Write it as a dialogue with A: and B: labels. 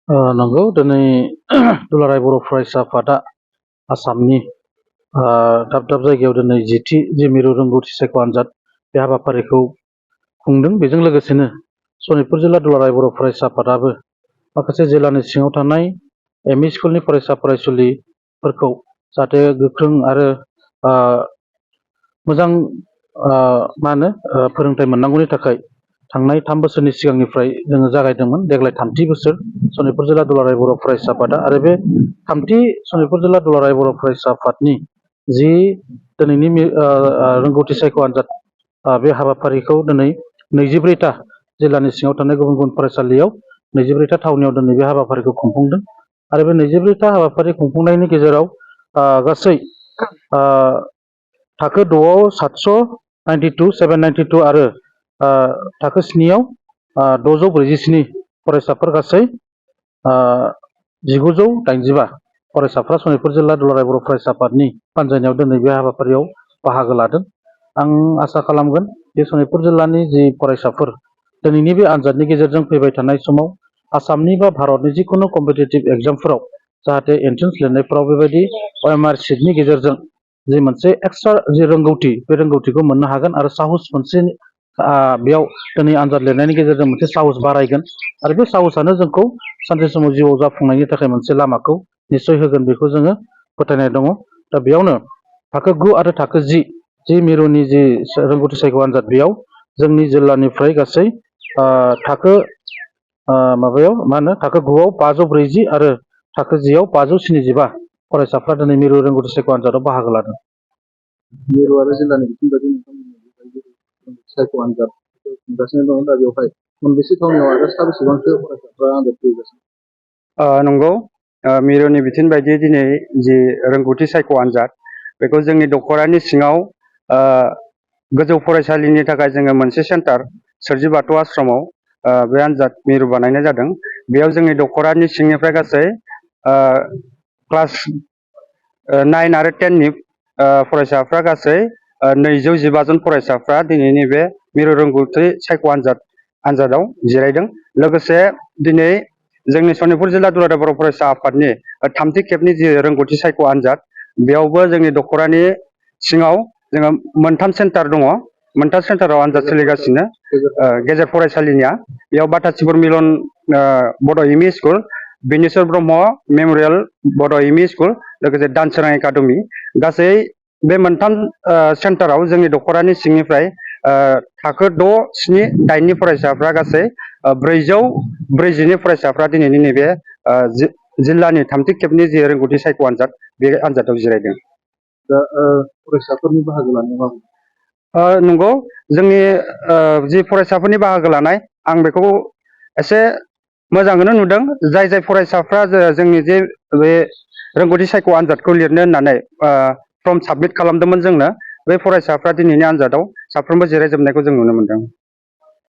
A: नंगौ दिनै दुलाराय बर' फरायसा आफादा आसामनि दाब दाब जायगायाव दिनै जि मिरु रोंगौथि सायख' आनजाद बे हाबाफारिखौ खुंदों। बेजों लोगोसेनो सनितपुर जिल्ला दुलाराय बर' फरायसा आफादाबो माखासे जिल्लानि सिङाव थानाय एमइ स्कुलनि फरायसा फरायसुलिफोरखौ जाहाथे गोख्रों आरो मोजां फोरोंथाइ मोननांगौनि थाखाय थांनाय 3 बोसोरनि सिगांनिफ्राय जोङो जागायदोंमोन। देग्लाय 3थि बोसोर सनितपुर जिल्ला दुलाराय बर' फरायसा आफादा आरो बे 3थि सनितपुर जिल्ला दुलाराय बर' फरायसा आफादनि जि दिनैनि रोंगौथि सायख' आनजाद बे हाबाफारिखौ दिनै 24टा जिल्लानि सिङाव थानाय गुबुन गुबुन फरायसालियाव 24टा थावनियाव दिनै बे हाबाफारिखौ खुंफुंदों आरो बे 24टा हाबाफारि खुंफुंनायनि गेजेराव गासै थाखो 6आव 792 आरो थाखो 7आव 647 फरायसाफोर गासै 1985 फरायसाफ्रा सनितपुर जिल्ला दुलाराय बर' फरायसा आफादनि बानजायनायाव दिनै बे हाबाफारियाव बाहागो लादों। आं आसा खालामगोन बे सनितपुर जिल्लानि जि फरायसाफोर दिनैनि बे आनजादनि गेजेरजों फैबाय थानाय समाव आसामनि बा भारतनि जिखुनु कम्पिटिटिभ एग्जामफोराव जाहाथे एन्ट्रेन्स लिरनायफोराव बेबायदि OMR शीटनि गेजेरजों जि मोनसे एक्सट्रा जि रोंगौथि बे रोंगौथिखौ मोननो हागोन आरो साहस मोनसे बेयाव दिनै आनजाद लिरनायनि गेजेरजों मोनसे साहस बारायगोन आरो बे साहसानो जोंखौ सानसे समाव जिउआव जाफुंनायनि थाखाय मोनसे लामाखौ निस्सय होगोन बेखौ जोङो फोथायनाय दङ। दा बेयावनो थाखो 9 आरो थाखो 10 जि मिरुनि जि रोंगौथि सायख' आनजाद बेयाव जोंनि जिल्लानिफ्राय गासै थाखो 9आव 540 आरो थाखो 10आव 575 फरायसाफ्रा दिनै मिरु रोंगौथि सायख' आनजादाव बाहागो लादों।
B: मिरु आरो जिल्लानि बिथिं बायदि नोंथांमोननि सायख' आनजाद खुंगासिनो दं। दा बेवहाय मोनबेसे थावनियाव आरो साबेसेबांसो फरायसाफ्रा आनजाद होगासिनो?
C: नंगौ, मिरुनि बिथिं बायदि दिनै जि रोंगौथि सायख' आनजाद बेखौ जोंनि दख'रानि सिङाव गोजौ फरायसालिनि थाखाय जोङो मोनसे सेन्टार सोरजि बाथौ आश्रमाव बे आनजाद मिरु बानायनाय जादों। बेयाव जोंनि दख'रानि सिंनिफ्राय गासै क्लास 9 आरो 10नि फरायसाफ्रा गासै 215 जन फरायसाफ्रा दिनैनि बे मिरु रोंगौथि सायख' आनजादाव जिरायदों। लोगोसे दिनै जोंनि सनितपुर जिल्ला दुलाराय बर' फरायसा आफादनि 3थि खेबनि जि रोंगौथि सायख' आनजाद बेयावबो जोंनि दख'रानि सिङाव जोङो मोनथाम सेन्टार दङ। मोनथाम सेन्टाराव आनजाद सोलिगासिनो। गेजेर फरायसालिनिया बेयाव Batasipur Milan Bodo' ME school, Bineswar Brahma memorial Bodo' ME school, लोगोसे दानसोरां एकाडेमि, गासै बे मोनथाम सेन्टाराव जोंनि दख'रानि सिंनिफ्राय थाखो 6, 7, 8नि फरायसाफ्रा गासै 442 फरायसाफ्रा दिनैनि नैबे जिल्लानि 3थि खेबनि जि रोंगौथि सायख' आनजाद बे आनजादाव जिरायदों।
B: दा फरायसाफोरनि बाहागो लानाया माबायदि?
C: नंगौ, जोंनि जि फरायसाफोरनि बाहागो लानाय आं बेखौ एसे मोजाङैनो नुदों। जाय फरायसाफ्रा जोंनि जे बे रोंगौथि सायख' आनजादखौ लिरनो होननानै फर्म साबमिट खालामदोंमोन जोंनो, बे फरायसाफ्रा दिनैनि आनजादाव साफ्रोमबो जिरायजोबनायखौ जों नुनो मोनदों।